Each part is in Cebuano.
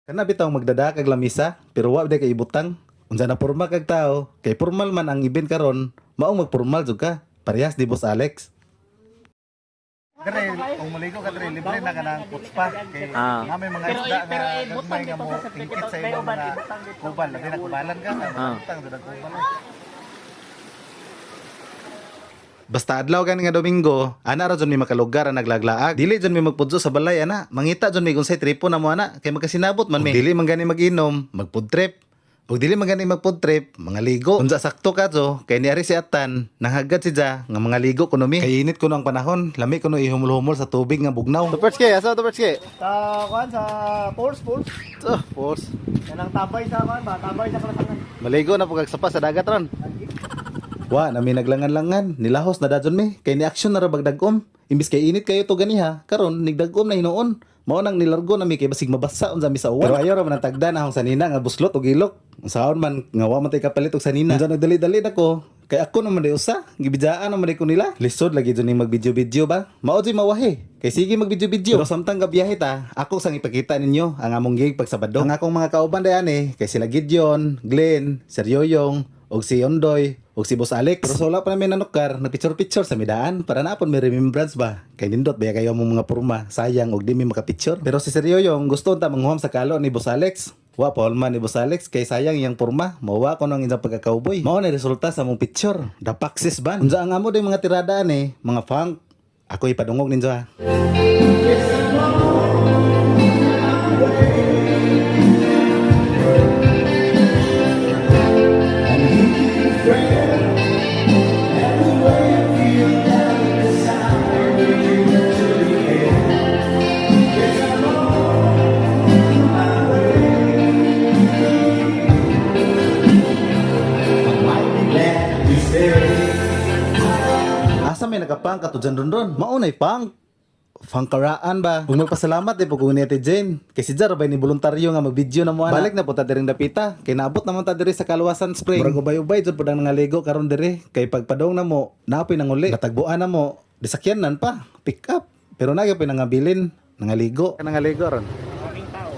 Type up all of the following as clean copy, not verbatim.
Kana bitaw magdada kag lamisa, pero wa day kay ibutang. Unsa na porma kag tao, kay formal man ang event karon, maong magpormal jud ka. Parehas ni Boss Alex. Dre, kung maligo ka dre, libre na ka ng putspa. Kay nga may mga isda nga gagmay nga mo tingkit sa imong mga kubal. Labi na kubalan ka, butang jud ang kubal. Basta adlaw gani nga Domingo, ana ra jud mi makalugar ang naglaglaag. Dili jud mi magpudso sa balay ana. Mangita jud mi kung say tripo na mo ana kay magkasinabot man mi. Ug dili man gani mag-inom, mag-food trip. Ug dili man gani mag-food trip, mga ligo. Unsa sakto kadto kay niari si Atan, nanghagad si Ja nga mga ligo kuno mi. Kay init kuno ang panahon, lami kuno ihumol-humol sa tubig nga bugnaw. Toperts kay, asa toperts kay? Sa kuan sa force force. Oh, force. Kanang tabay sa kuan ba, tabay sa kalasangan. Maligo na po kag sapa sa dagat ron. Wa na mi naglangan-langan, nilahos na dadyon mi kay ni action na ra bagdagom. Imbis kay init kayo to ganiha, karon nigdagom na hinuon. Mao nang nilargo na mi kay basig mabasa unsa mi sa uwan. Pero ayaw ra man ang tagda na akong sanina nga buslot og ilok. Unsaon man nga wa man tay kapalit og sanina. Unsa nagdali-dali nako kay ako naman day usa, gibidjaan naman day ko nila. Lisod lagi jud ning mag-video-video ba? Mao jud mawahi. Kay sige mag-video-video. Pero samtang gabiyahe ta, ako sang ipakita ninyo ang among gig pag Sabado. Ang akong mga kauban day ani kay sila Gideon, Glenn, Sir Yoyong, og si Ondoy, og si Boss Alex. Pero sa wala pa namin nanukar, nagpicture-picture sa midaan para naapon may remembrance ba. Kay nindot ba kayo among mga porma, sayang og di mi makapicture. Pero si Sir Yoyong gusto unta manghuam sa kalo ni Boss Alex. Wa pa man ni Boss Alex kay sayang iyang porma, mawa ko nang iyang pagka-cowboy. Mao na resulta sa among picture. The Paxis Band. Unsa ang amo day mga tirada ni, mga funk. Ako ipadungog ninyo ha. Asa may nakapang kato dyan ron ron? Maunay pang. Fangkaraan ba? Kung magpasalamat eh po kung ni Ate Jane. Kay si Jar bay ni voluntaryo nga mag-video na mo ana. Balik na po ta diring dapita. Kay naabot naman ta diri sa Kaluwasan Spring. Murag ubay-ubay jud pud ang nangaligo karon diri. Kay pagpadong na mo, napoy nanguli. Natagbuan na mo, disakyanan pa, pick up. Pero nagyo pa nangabilin, nangaligo. Nangaligo ron. Maraming tao.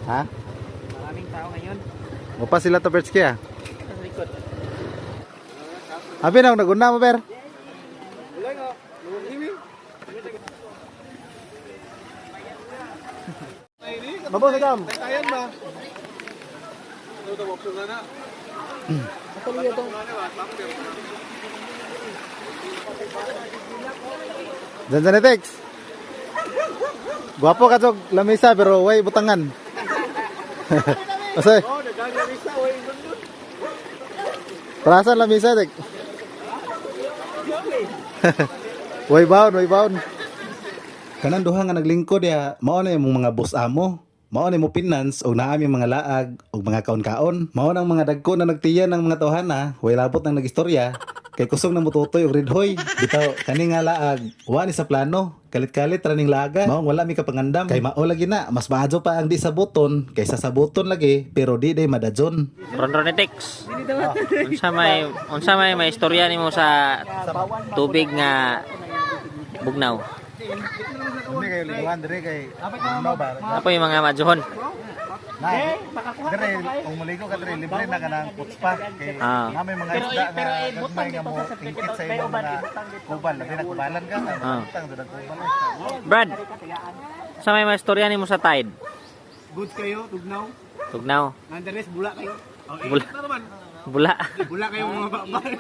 Ha? Maraming tao ngayon. Mo pa sila to Bertski ah. Sa likod. Abi na naguna mo ber. Mabo sa dam. Ayan ba? Diyan dyan text. Gwapo ka jog lamisa pero way butangan. Asay. Prasan lamisa tek. Way baon, way baon. Kanan duha nga naglingkod ya, mao na imong mga boss amo. Mao na mo finance og naa mi mga laag og mga kaon-kaon. Mao nang mga dagko na nagtiya ng mga tawhana, way labot nang nagistorya. Kay kusog na motutoy og ridhoy. Bitaw kani nga laag, wa ni sa plano. Kalit-kalit ra ning laaga. Mao wala mi kapangandam. Kay mao lagi na, mas maadyo pa ang di sa buton kaysa sa buton lagi, pero di day madadyon. Ronronetics. Unsa may may istorya nimo sa tubig nga bugnaw? Hindi kayo liguan dre kay ano ba? Apo yung mga madyohon. Na, dre, kung maligo ka dre, libre na ka ng putspa. Kay nga may mga isda nga gagmay nga mo tingkit sa imong mga kubal. Labi na kubalan ka, butang jud ang kubal. Brad. Unsa may may istorya nimo sa tide? Goods kayo, tugnaw. Tugnaw. Andres, bula kayo. Bula. Bula. Bula kayo mga bakbal.